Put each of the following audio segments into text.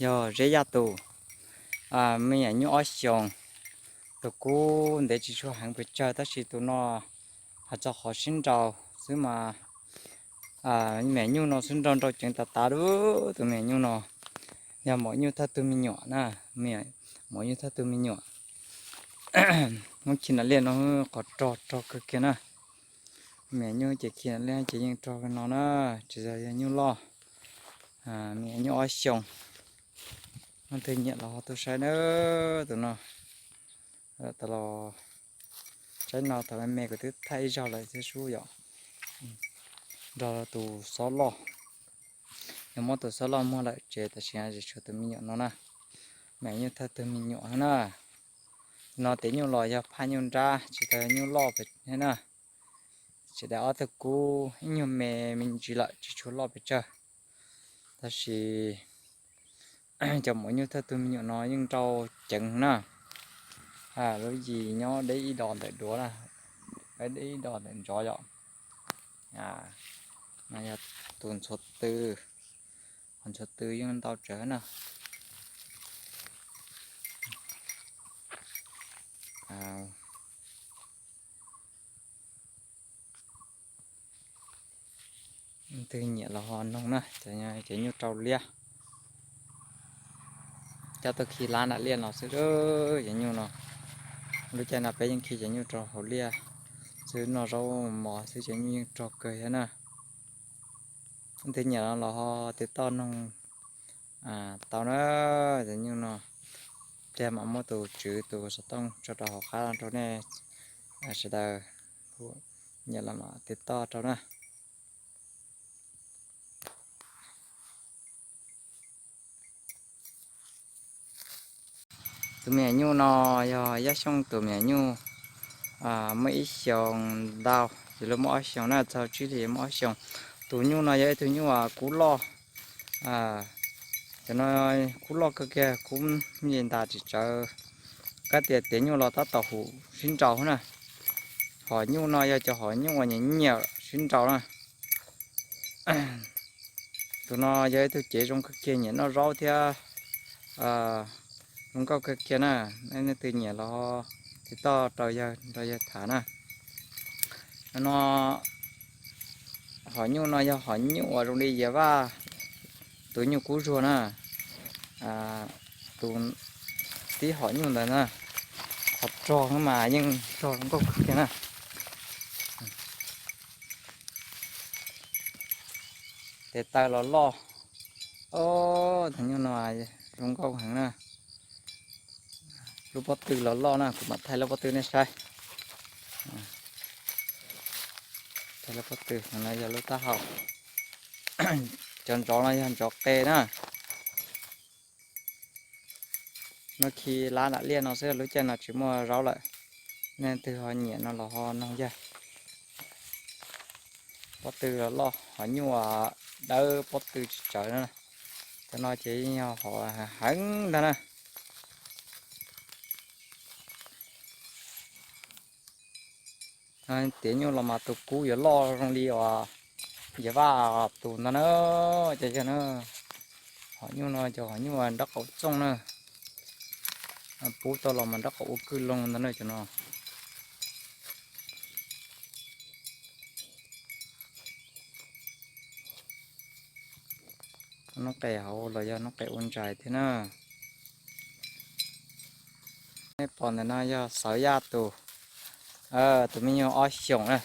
Yog zeb yaj tus, me nyuam nyuj ob xyoos, tus kub ntev tsis tshua heev pes tsawg tab sis tus no hais txog qhov sib nraus xwb mas, me nyuam nyuj no xwb nrau nrau ceev tas tas lub tus me nyuam nyuj no. Yog maum nyuj thawj tug me nyuam na, maum nyuj thawj tug me nyuam. Muab khi na liaj no qhov rog rog kawg kiag na. Me nyuam nyuj ces khi na liaj ces yeej rog kawg no na, tsis yog yog nyuj loj. Me nyuam nyuj ob xyoos, leej twg nyiam los ho tuaj saib na, tus no. Tau los saib no thaum me me kuv twb thaij ib zaug lawm thiab sub yom. Nrog tus xob loj, yog muab tus xob loj muag lawm ces tam sim no tshuav tus me nyuam no na. Me nyuam nyuj thawj tug me nyuam na. No tias nyuj los yog phaj nyuj nrab tsis tau nyuj loj pes na. Tsis tas ob tug kub ib nyuag me me ntsis lawm tsis tshua loj pes tsawg. Tab sis cov maum nyuj thawj tug me nyuam no yeej nrau ceev na. Lub yim nyob deb ib dos ntawm duav na, deb ib dos ntawm ntsov yom. No yog tus ntxhuav tw, qhov ntxhuav tw yeej ntau tsawv na. Leej twg nyiam los ho noog na, cov nyuj rau liab. Coj tuaj khi lab nram liaj no xwb, cov nyuj no. Lub caij no peb yeej khi cov nyuj rau hauv liaj xwb, noj zaub mov xwb, cov nyuj yeej rog kawg thiab na. Leej twg nyiam no los ho tiv toj noog tau na. Cov nyuj no pliag mam muab tus tswv tus xov tooj tso rau hauv qab rau nej sawv daws nyiam los mam tiv toj rau na. Tus me nyuam nyuj no yog Yaj Xyooj tus me nyuam nyuj, muaj ib xyoos ntau, ces lub muaj ob xyoos na, txog tsib hlis muaj ob xyoos. Tus nyuj no yog ib tug nyuj kub loj, cov no kub loj kawg kiag, kub me ntas tsis tsawv. Kab tias tiav nyuj los tab tom hum sib nraus na. Hom nyuj no yog cov hom nyuj uas nyiam nyiam sib nraus na. Tus no yog ib tug cev zoo kawg kiag, nyiam noj zaub thiab zoo nkauj kawg kiag na. Nej leej twg nyiam los tiv toj rau yawg nrog yawg tham na. No hom nyuj no yog hom nyuj uas zoo li Yias Vaj tus nyuj kub zuag na. Tus tib hom nyuj ntawd na, qhov rog mas yeej rog zoo nkauj kawg kiag na. Tes taw los loj, tus nyuj no zoo nkauj heev na. Lub pob tw los loj na, kuv mam thaij lub pob tw nej saib. Thaij lub pob tw no yog lub taub hau. Cov ntsov no yog ntsov qe na. Muab khi lab nram liaj no xwb, lub caij no tsis muaj zaub lawm. Nej leej twg ho nyiam no los ho noog yawg. Pob tw los loj, hom nyuj dawb pob tw tsis tsawv na. Cov no ces yeej yog hom heev ntag na. Tiav nyuj los mas tus kub yuav loj zoo li uas Yias Vaj tus ntag na. Cov yawg na, hom nyuj no cov hom nyuj nraub qaum txooj na. Pub tau los mas nraub qaum ua kwj loo ntag na cov no. Noob qes hauv los yog noob qes ua ntsais thiab na. Nej pom ntawm no yog Xawv Yaj tus, tus me nyuam ob xyoos na.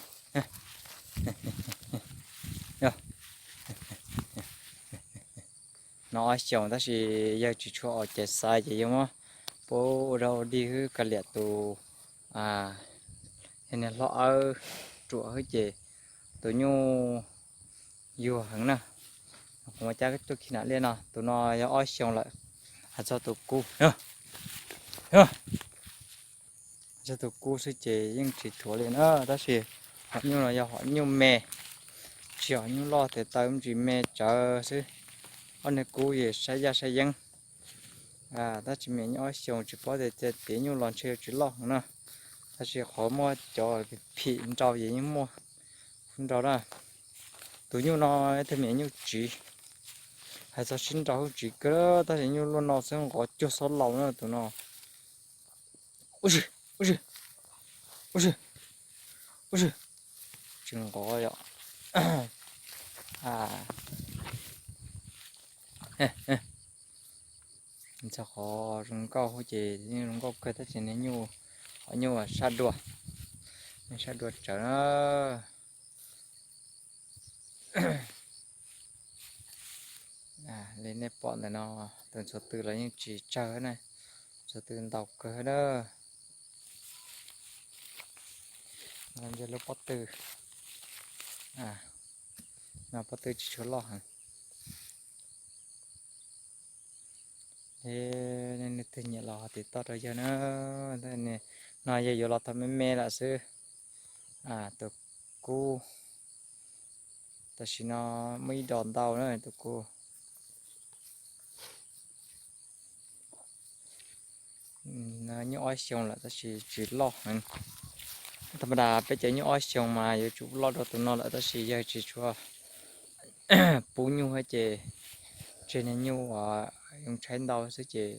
No ob xyoos tab sis yawg tsis tshua os ces xaiv ces yawg muab pub ua dog ua dig hwb, kav liam tus niag hlob awb ruam hwb ces tus nyuj yuag heev na. Kuv muab cab tuaj khi nram liaj no, tus no yog ob xyoos lawm. Hais txog tus kub, txog tus kub xwb ces yeej tsis thuav li na, tab sis hom nyuj no yog hom nyuj me, tsis hom nyuj loj tes taw ntsis me tsawv xwb. Ob niag kub yog saib yaj saib yeeb. Tab sis me nyuam ob xyoos tsis paub tias tiav nyuj los ntshe yuav tsis loj heev na, tab sis qhov muaj cov phim nrau ces yeej muaj nrau na. Tus nyuj no ib tug me nyuam nyuj tsiv, Hais txog sib nraus hwj tsis kawg, tab sis nyuj luaj no xwb nqov cuag xob laus na tus no. Ua si, ua si, ua si, ua si, tsis nqov yom. Txog qhov zoo nkauj ces yeej zoo nkauj kawg tab sis niag nyuj, qhov nyuj sab dua, sab dua tsawv na. Li nej pom ntawm no, tus ntxhuav tw los yeej tsis tsawg na, ntxhuav tw ntau kawg na. Yog lub pob tw, no pob tw tsis tshua loj heev. Nej leej twg nyiam los ho tiv toj rau yawg na. No yawg yuav los thaum me me lawm xwb. Tus kub, tam sim no muaj ib dos ntau na tus kub. Nyuj ob xyoo lawm tab sis tsis loj heev. Tha ma das peb cov nyuj ob xyoo mas yuav tsum loj dua tus no lawm tab sis yawg tsis tshua pub nyuj ces tseg niag nyuj uas yoo tshaib ntau xwb ces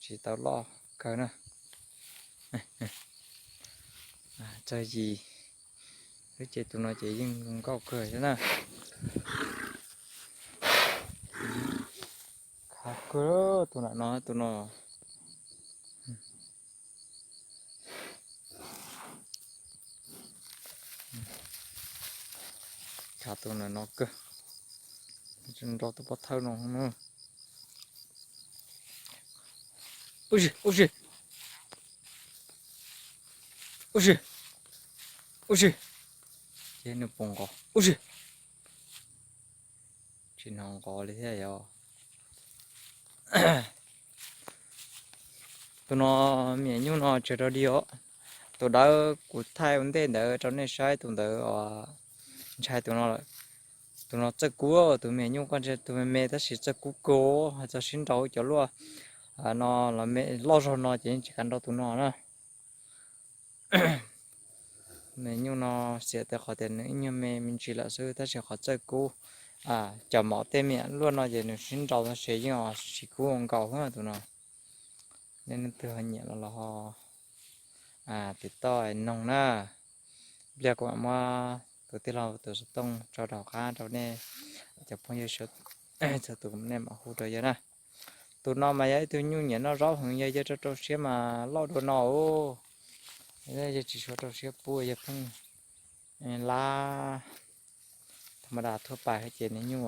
tsis tau loj kawg na. Txog yim xwb ces tus no ces yeej zoo nkauj kawg thiab na. Khav kawg tus nram no, tus no. Khav tus nram no kawg, nrog tus pov thawj no. Ua si, ua si, ua si, ua si. Ces nws pom nqov ua si. Tsis hnov nqov li thiab yog. Tus no, me nyuj no tsawg rau di os. Tus dawb kuv thaij ua ntej ntawd rau nej saib, tus ntawd ntshai tus no lawm. Tus no txawj kub, tus me nyuj koj ntsia tus me me tab sis txawj kub kawg, hais txog sib nraus cov luaj no los loj zog no ces yeej tsis kav nrau tus no na. Me nyuj no xiam tias qhov tias nws ib nyuag me me ntsis lawm xwb tab sis qhov txawj kub, cov maum tej me nyuam luaj no ces nws sib nraus tab sis yeej tsis kub ua nkaus tus no. Nej leej twg ho nyiam los los ho tiv toj noog na. Pliag kuv mam muab tus tij laug tus xov tooj tso rau qab rau nej cov phooj ywg txhua tus, nej mam hu rau yawg na. Tus no mas yog ib tug nyuj nyiam noj zaub heev, yog yawg rau rau siab mas loj dua no. Yawg tsis tshua rau siab pub, yawg pheej lab tha ma das thuab pais ces niag nyuj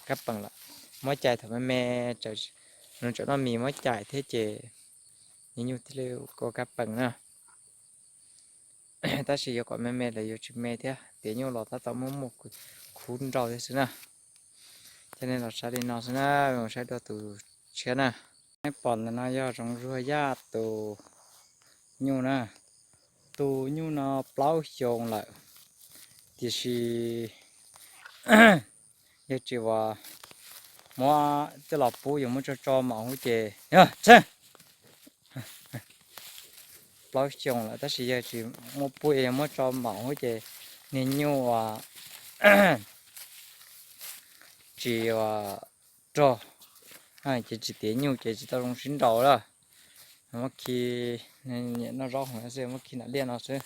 kab peem lawm. Muab cais thaum me me, nws tseem noj mis muab cais thiab ces niag nyuj thiaj li ua kab peem na. Tab sis yuav kom me me lawm yuav tsis me thiab, tiav nyuj los tab tom muaj muaj khuv nrau thiab xwb na. Ces nej los saib li no xwb na, saib dua tus tshiab na. Nej pom ntawm no yog zoov zuag yaj tus nyuj na. Tus nyuj no plaub xyoo lawm, tiam sis yog tsis uas muab coj los pub yuav muab tso tso maum huv ces, txheb, plaub xyoo lawm tab sis yog tsis muab pub yog muab tso maum huv ces niag nyuj uas tsis uas rog, ces tsis tiav nyuj ces tsis tau zoo sib nraus lawm. Muab khi, nyiam noj zaub heev xwb muab khi nram liaj no xwb.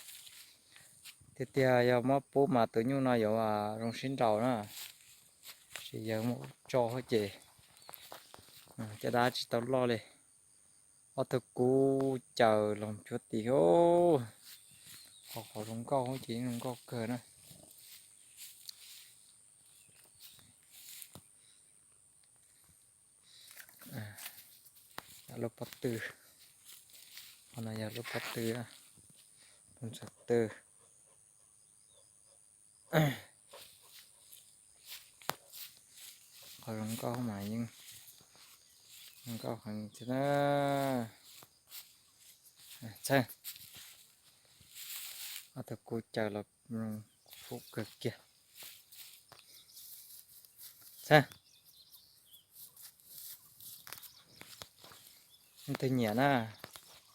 Tiag tiag yog muab pub mas tus nyuj no yuav zoo sib nraus na, sis yog muab tso ces caj dab tsis tau loj li. Ob tug kub caws loog cuab tim, qhov qhov zoo nkauj ces zoo nkauj kawg na. Yog lub pob tw, qhov no yog lub pob tw, lub ntxhua tw. Qhov zoo nkauj mas yeej zoo nkauj heev thiab na. Txheb, ob tug kub caws los zoo fub kawg kiag. Txheb, leej twg nyiam na,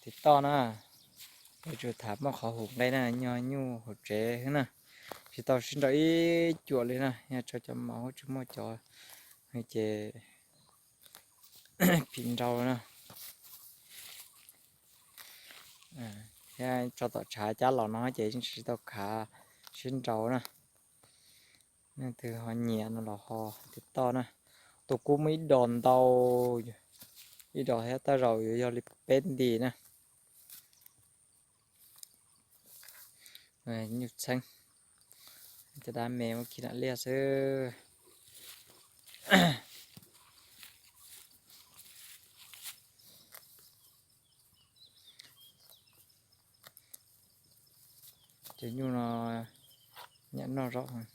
tiv toj na, yuav tsum tham muaj qhov hum nqe na, nyob nyuj hauv tsev xwb na, tsis tau sib nraus ib cuam li na, yog tso cov maum huv tsis muaj cov Ces phim nrau na. Thiab tso tom tshav cab los no ces yeej tsis tau khav sib nrau na. Leej twg ho nyiam no los ho tiv toj na. Tus kub muaj ib dos ntau, ib dos thiab, tej zaum yuav yog li peb nti na. Nyuj txheeb, cov dab me muab khi lam liaj xwb. Cov nyuj no nyiam noj zom.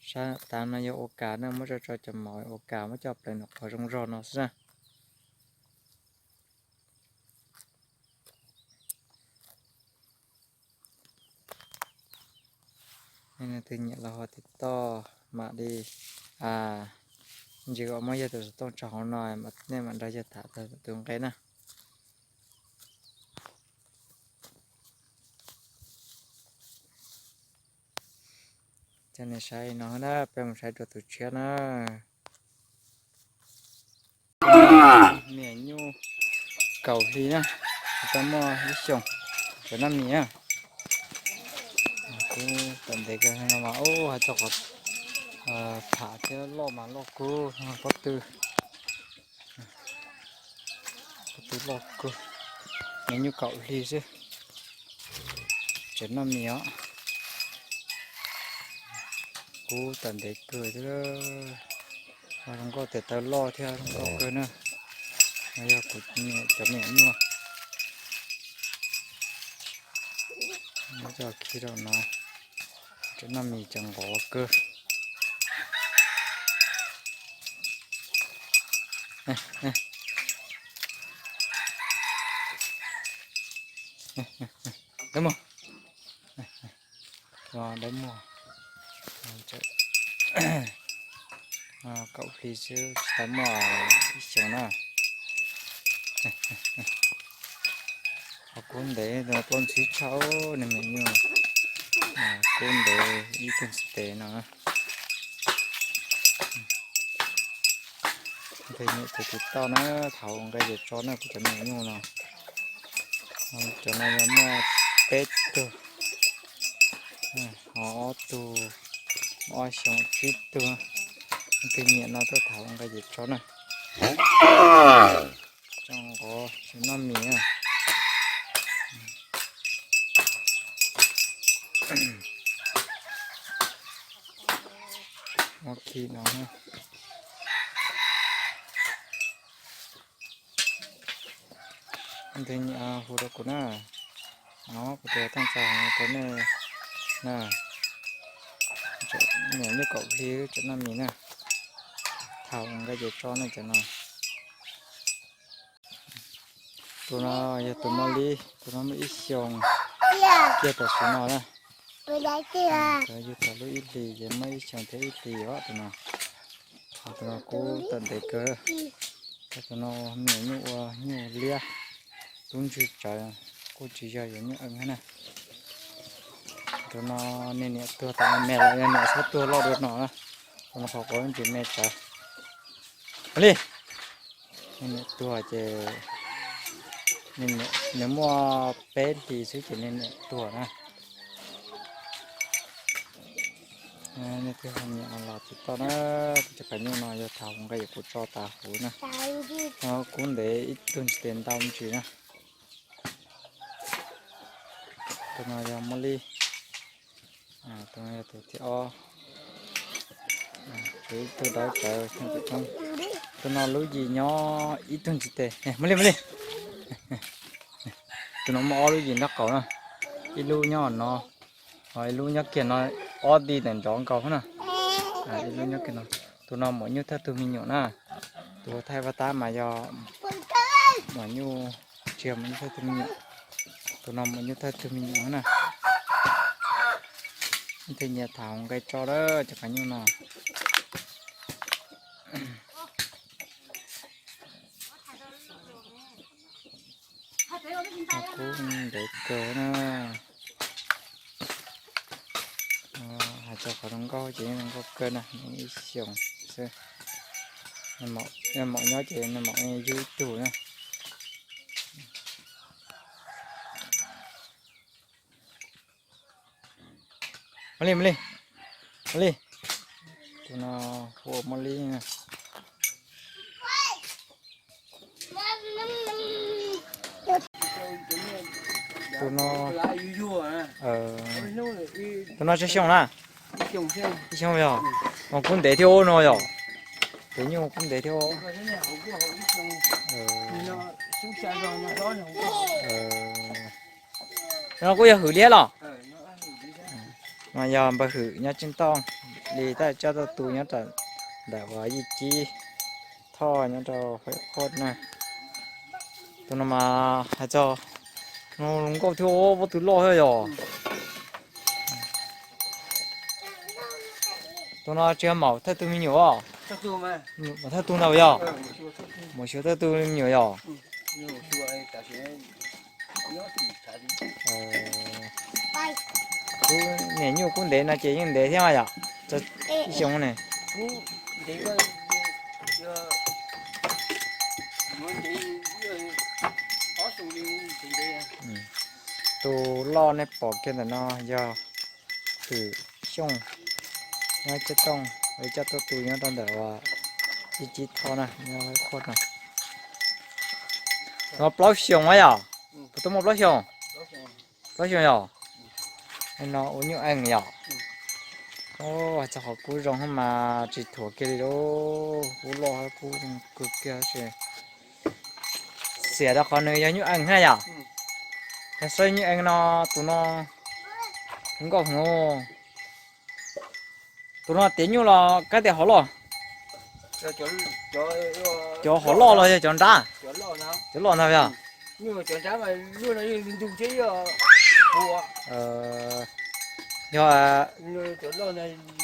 Sab tav no yog ua kas na, muab tso tso cov mov ua kas, muab coj pleev nram qhov zoo zog no xwb na. Nej leej twg nyiam los ho tiv toj mam li, ntsis kom muab yawg tus xov tooj tso hauv no, nej mam nrog yawg tham txog tus nqe na. Coj nej saib no na, peb mus saib dua tus tshiab na. Niam nyuj kaum hli na, tsis tau muaj ib xyoos, cov noj mis na. Kub tau ntev kawg no mas, ub, hais txog qhov tham thiab loj mas loj kawg, pob tw, pob tw loj kawg. Niam nyuj kaum hli xwb, tseem noj mis os. Kub tau ntev kawg thiab, zoo nkauj tes taw loj thiab zoo nkauj kawg na. No yog kuv cov me nyuam nyuj, muab coj khi rau no, tseem noj mis cov nqov kawg. Dawb mog, dawb mog, kaum hli xwb tsis tau muaj ib xyoos na. Ho kub ntev no plaub ntxhib tshaj, nej me nyuam, kub ntev ib tug ntxhib tes no. Tus niam tus tiv toj na, thaum nqe ces tso na kuv cov me nyuam no. Cov no yog muaj peb tug, ho ob tug, ob xyoos tsib tug. Tus niam no tuaj thaum nqe ces tso na. Tso nqov tsis noj mis na. Ua khi no. Tus niam hu rau kuv na. Kuv tus toj tsa rau nej na. Niam nyuj kaum hli tseem noj mis na. Thaum nqe ces tso na cov no. Tus no yog tus mos lib, tus no muaj ib xyoos kiag tam sim no na. Cov yug tau lub ib hlis ces muaj ib xyoos thiab ib hlis os tus no. Ho tus no kub tau ntev kawg. Tus no me nyuam nyuj ua nyuj liab, tub ntswg tsawv, kuj tsis yog yuav nyuj ees thiab na. Tus no niag niam tuag tas me lawm, niag niam txhob tuag loj dua no na. Tus no qhov quav ntsis me tsawv. Ua li, niag niam tuag ces nws muaj peb hlis xwb ces niag niam tuag na. Nej twb ho nyiam los tiv toj na, kuv cov kab nyuj no yog thaum nqe kuv tso tas huv na. Kub ntev ib tug ntsis tes ntau ntsis na. Tus no yog mos lib. Tus no yog tus thib ob. Tus ib tug dawb tsawv. Tus no lub yim nyob ib tug ntsis tes. Mos lib, mos lib. Tus no muaj ob lub yim nraub qaum na. Ib lub nyob no, ho ib lub nyob kiag no, ob nti ntawm nrov nkaus na. Ib lub nyob kiag no. Tus no muaj nyuj thawj tug me nyuam na. Tus thaij vaj tab mas yog muaj nyuj, tsis yog muaj nyuj thawj tug me nyuam. Tus no muaj nyuj thawj tug me nyuam na. Ib tug nyiam tham nqe tso lawm cov kab nyuj no. Kub ntev kawg na. Hais txog qhov zoo nkauj ces zoo nkauj kawg na, ib xyoos xwb. Maum nyob ces maum yug ib tug na. Mab Li, Mab Li, Mab Li. Tus no hu ua Mab Li. Tus no, tus no tsawg xyoo na? Ib xyoo yog. Mas kub ntev thiab no yog. Tus nyuj kub ntev thiab. No kuj yog hwm liab los? No yog npawg hwm nyob tseeb tooj li, tab coj tuaj tu nyob rau ntawm uas yij cib thoj nyob rau Huaib Qhuab na. Tus no mas hais txog no zoo nkauj thiab, pob tw loj thiab yog. Tus no tsis yog maum thawj tug me nyuam os? Maum thawj tug ntag yog? Maum xyuas thawj tug me nyuam yog? Kub niam nyuj kub ntev no ces yeej ntev thiab yom? Ib xyoo ne. Tus loj nej pom kiag ntawm no yog Hwm Xyooj, nyob Tsev Tooj, coj tuaj tu nyob rau ntawm uas ib cib thoj na, nyob Huaib Qhuab no. No plaub xyoos yom? Puas tau muaj plaub xyoos? Plaub xyoos yom? No ua nyuj ees yom? Txog qhov kub zoo mas tsis thuam kiag li lauj, kub loj kub zoo kawg kiag. Xiam rau qhov nws yog nyuj ees na yom? Yog xwb nyuj ees no, tus no nkauj heev. Tus no tiav nyuj los kab tias hov loj? Cov hov loj los yog cov nrab? Cov loj ntag yog? Yog,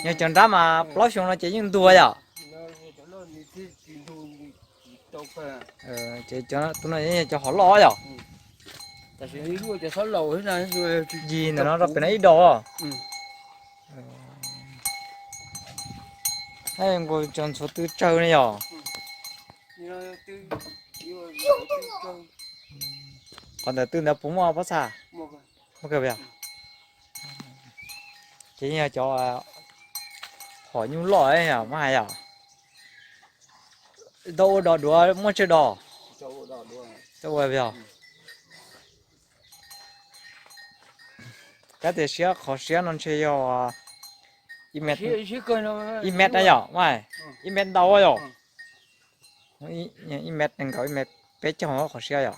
yog cov nrab mas plaub xyoo no ces yeej ntuag yom? Ces tus no yog cov hov loj yom? Yig ntawm no rau pem no ib dos. Nkaus cov ntxhuav tw tsawg ne yom? Qhov ntawm tw ntawd puas muaj pob txha? Muaj kawg yog? Ces yog cov hom nyuj loj yom, muab hais yom? Tau ua dos duav muaj tsawg dos? Tau ua yog? Kab tias siab, qhov siab no ntshe yog ib mev na yom, ib mev ntau yom? Ib mev nees nkaum, ib mev peb caug qhov siab yom?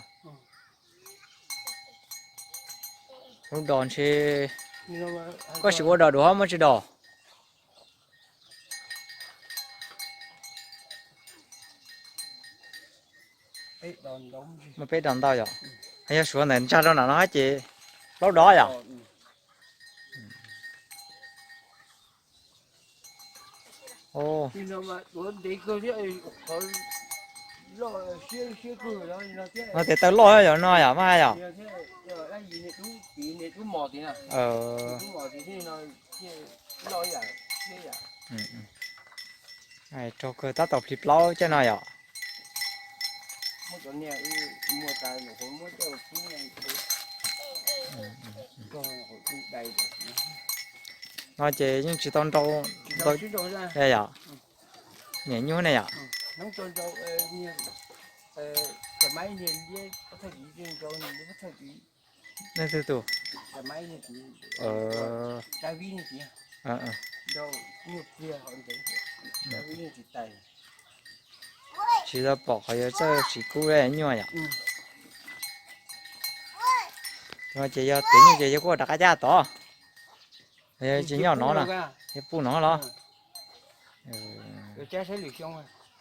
Lub dos ntshe, koj sim ua dos duav muaj tsawg dos? Muaj peb dos ntau yom? Yog suav ntawm ntsa rau nram no ces plaub dos yom? No tes taw loj yom, no yom, maj yom? Raug kawg, tab tom plhis plaub caj no yom? No ces yeej tsis tau nrau, yom? Niam nyuj ne yom? Leej twg tus? Tsis tau pom qhov yuav txawj siv kub nyuaj yom? No ces yog tiav nyuj ces yog kuj rov qab caj tod. Yog tsis nyob no na, yog puj no los?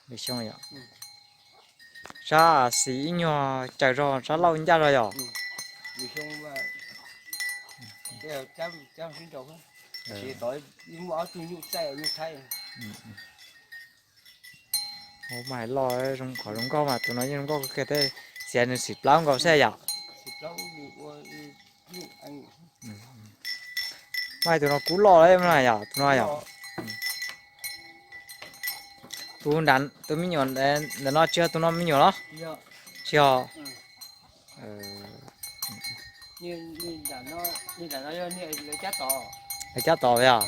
Lwm xyoo yom? Sab xis ib nyuag caws zog, sab laug ncaj zog yom? Mas hais loj zoo, qhov zoo nkauj mas tus no yeej zoo nkauj kawg kiag thiab, xia nws xim plaub nkaus xwb yom? Mas tus no kub loj lawm yom, tus no yom? Tus me nyuam ntawm no tsis yog tus no me nyuam los? Tsis yog. Lawv cab tod yog?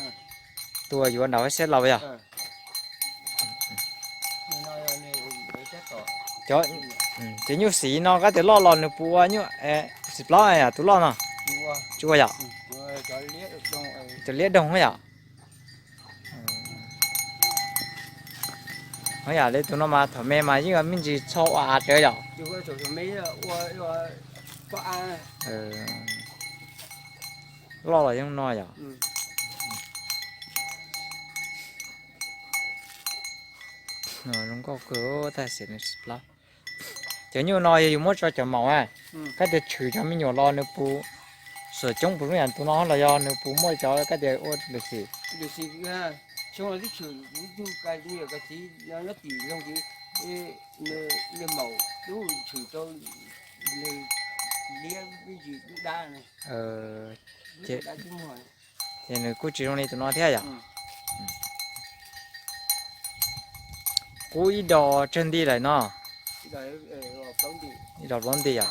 Tus uas yuav nram Huab Siab los yog? Cov, cov nyuj xim no kab tias loj los nws puas ua nyuj xim plaub yom, tus loj no? Tsis ua yom? Cov liab doog yom? Yam li tus no mas thaum me mas yeej me ntsis txho ua av rawv yom? Loj los yeej no yom? Zoo nkauj kawg, tab sis nws xim plaub. Cov nyuj no yog yus muab tso cov maum, kab tias tshwm cov me nyuam los nws puas xuam coob puas zoo yam tus no los yog nws puas muaj cov kab tias ua lwm xim? Ces nws kuj tsis zoo li tus no thiab yom? Kub ib dos tsawg nti lawm no? Ib dos plaub nti yom?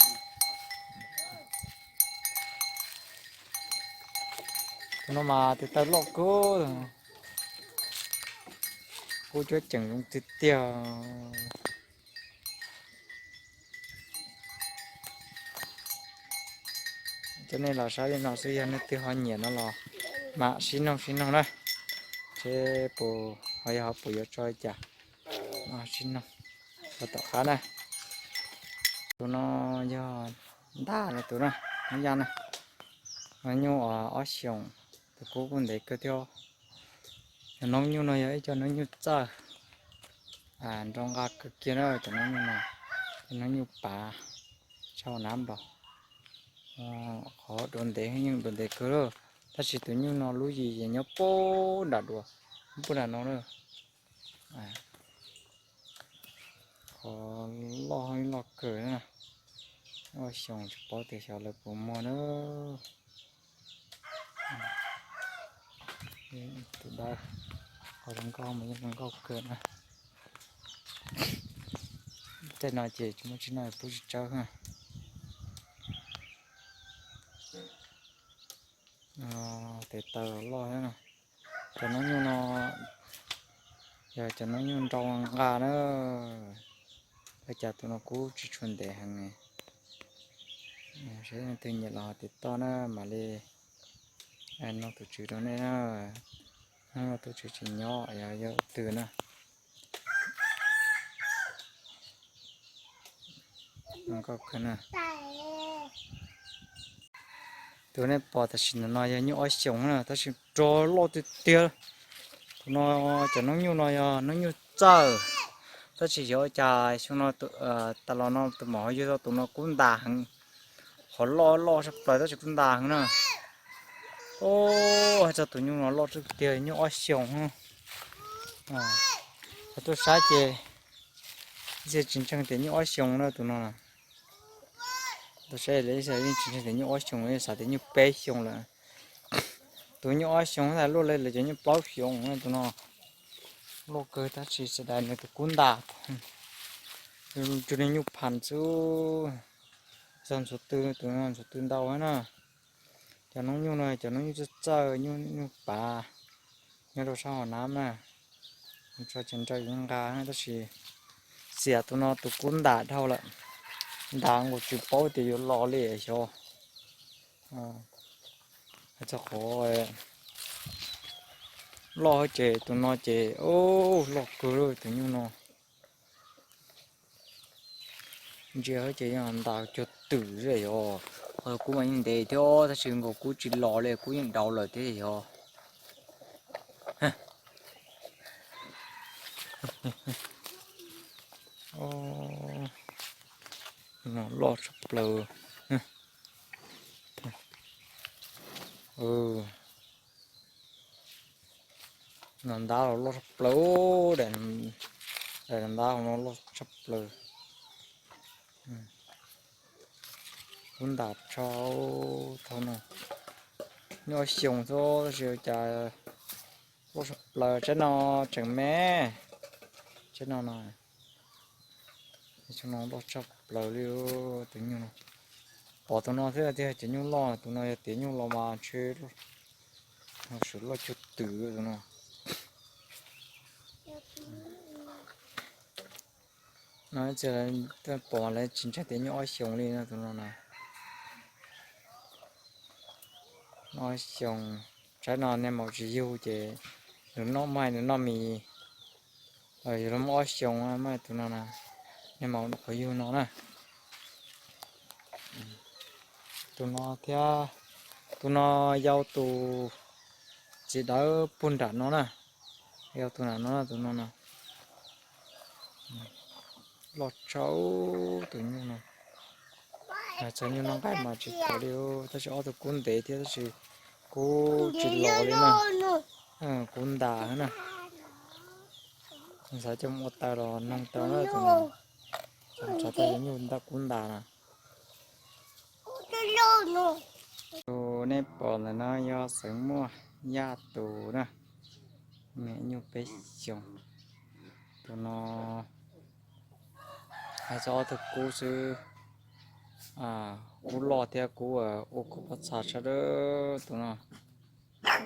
Tus no mas tes taw loj kawg. Kub cuab ceem zoo tiag tiag. Cov nej los saib li no xwb, yog nej twg ho nyiam no los mam sib noog sib noog na, seb puas ho yog ho puas yuav tso li cas, mam sib noog rau tom qab na. Tus no yog ntaj no, tus no noob yaj na, noob nyuj ob xyoos, tus kub kuj ntev kawg thiab. Cov noob nyuj no yog ib co noob nyuj txawj, nrau nqa kawg kiag na cov noob nyuj no, cov noob nyuj pav tshaj nab nplaum. Qhov dua ntev yeej dua ntev kawg lawm, tab sis tus nyuj no lub yim nyob puag nram dua, puag nram no na. Qhov loj loj kawg na, ob xyoos tsis paub tias xyov lawv puas muag na. Tus dawb, qhov zoo nkauj mas yeej zoo nkauj kawg na. Tej no ces tsis muaj tsis noj pub tsis tsawb. Tes taw loj thiab no. Cov noob nyuj no yog cov noob nyuj nrau nqa na. Ua cas tus no kub tsis tshua ntev heev. Seb leej twg nyiam los tiv toj na mam li noog tus tswv rau nej na. Hnub no tus tswv tsis nyob, yog yog twg na. Tus nej pom tam sim no yog nyuj ob xyoos na, tab sis rog loj tiag tiag. Tus no, cov noob nyuj no yog noob nyuj txawj, tab sis xyov cas xyoo no, tas los no tus maum ho yug tau tus no kub ntas heev. Qhov loj loj tshaj plaws tab sis kub ntas heev na. Hais txog tus nyuj no loj tiag tiag, nyuj ob xyoos. Tuaj saib ces ib txhia tsis ntseeg tias nyuj ob xyoos na tus no. Tuaj saib ib txhia yeej tsis ntseeg tias nyuj ob xyoos, xav tias nyuj peb xyoos lawm. Tus nyuj ob xyoos tas luaj li lawv cov nyuj plaub xyoos na tus no. Loj kawg tab sis xav tias nws tus kub ntas, tus nyuj phas xwb. Txog ntxuav tw, tus no ntxuav tw ntau na. Cov noob nyuj no cov noob nyuj txawj txawj, nyuj pav, nyob rau sab hauv nab na. Tso ces nrau yuav nqa tab sis xiam tus no tus kub ntas dhau lawm. Ntas nkaus tsis paub tias yuav los li xyov. Hais txog qhov loj ces tus no ces loj kawg tus nyuj no. Ntsia ces yeej ntas cuag twm xwb yog. Qhov kub mas yeej ntev thiab tab sis nkaus kub tsis los li, kub yeej dauv lawm thiab yog. No loj tshaj plaws. No ntab los loj tshaj plaws, daim ntab no loj tshaj plaws. Kub ntas tshaj, thaum no nyuj ob xyoos xwb tab sis cas loj tshaj plaws. Tsaib no tseem me, Tsheb no no, tsheb no loj tshaj plaws li tus nyuj no. Pom tus no thiab tiag, cov nyuj loj, tus no yog tiav nyuj los mas ntshe sim loj cuag twm tus no. No tsis pom lawv tsis ntshai tiav nyuj ob xyoos li no tus no na. Ob xyoos, tsaib no niag maum tsis yug ces nws noj mais nws noj mis, yug los muaj ob xyoos mas tus no na, niag maum qhov yug no na. Tus no thiab, tus no yau tus txiv dawb puag nram no na, yau tus nram no, tus no no. Loj tshaj tus nyuj no. Txog nyuj noj nqaij mas tsis tau li, tab sis ob tug kub ntev thiab tab sis kub tsis los li na. Kub ntas na. Xav coj mus ua taws los noog tau na tus no. Xav tau nyuj ntaj kub ntas na. Tus nej pom ntawm no yog xeev muaj yaj tus na, me nyuj peb xyoos. Tus no hais txog ob tug kub xwb, kub loj thiab kub ua kub pob txha sab dawb tus no.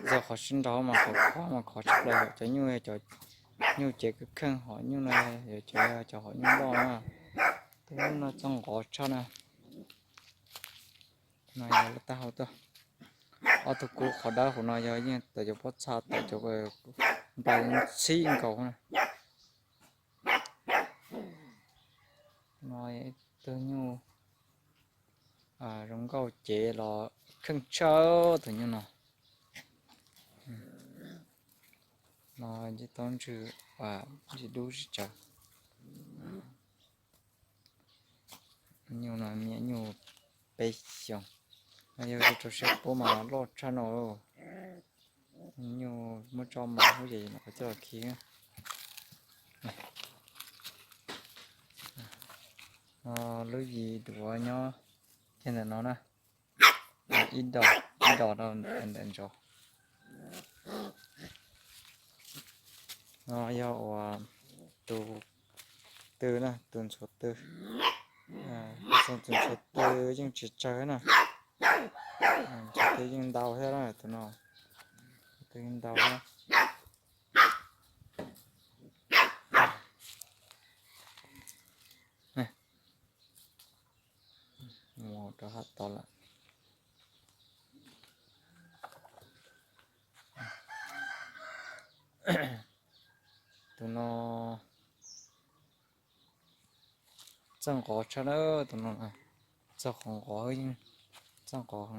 Yog qhov sib nraus mas qhov khov mas khov tshaj plaws, cov nyuj, cov nyuj cev kheej kheej, hom nyuj no yog cov, cov hom nyuj loj na. Tus nyuj no txog nqov tshaj na. No yog lub taub hau tuaj. Ob tug kub qhov dawb hauv no yog yeej tawm cov pob txha tawm cov nplaig txhib nkaus na. No ib tug nyuj zoo nkauj cev los kheej tshaj tus nyuj no. No ntsej taub ntswg, ntsej dub tsis tsawg. Nyuj no me nyuj peb xyoos, no yog rau siab pub mas loj tshaj no. Nyuj muab tso mas hub ces qhov coj khi. No lub yim duav nyob kiag ntawm no na, ib dos, ib dos rau ntawm ntawd. No yog uas tus tw na, tus ntxhuav tw. Tus ntxhuav tw yeej tsis tsawg na. Ntxhuav tw yeej ntau thiab na tus no. Tw yeej ntau thiab. Mus rau hauv tod lawm. Tus no txawj nqov tshaj na, tus no txawj qhov nqov, txawj nqov.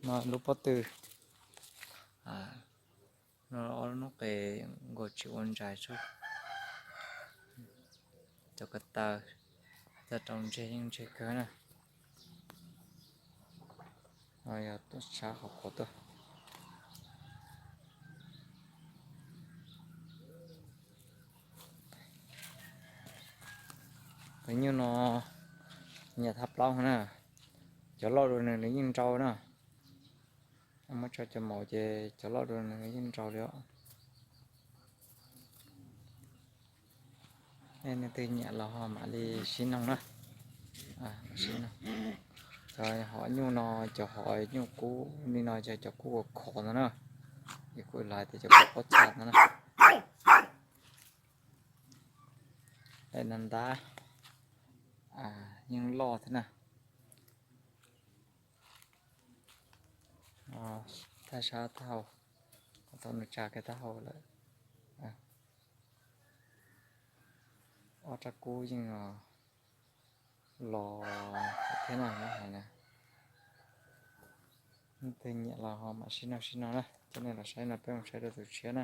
No lub pob tw, no ob lub noob qes nkaus tsis ua ntsais tsawb. Cov ko taw, cov rau ntseg yeej ntseg kawg na. Yog tuaj sab qhov qhuav tuaj. Tus nyuj no nyiam thab plaub na, cov loj dua nws nws yeej nrau na. Muab tso cov maum ces cov loj dua nws yeej nrau li os. Nej leej twg nyiam los ho mam li sib noog na. Cov hom nyuj no, cov hom nyuj kub li no yog cov kub ua khov ntawd na. Ces kuv los hais tias cov kub pob txha ntawd na. Daim no ntab yeej loj thiab na. Thaj sab taub hau, tau nws tsa kiag taub hau lawm. Ob rab kub yeej los thiab no, muab hais na. Leej twg nyiam los ho mam sib nug sib no na, coj nej los saib no peb mus saib rau tus tshiab na.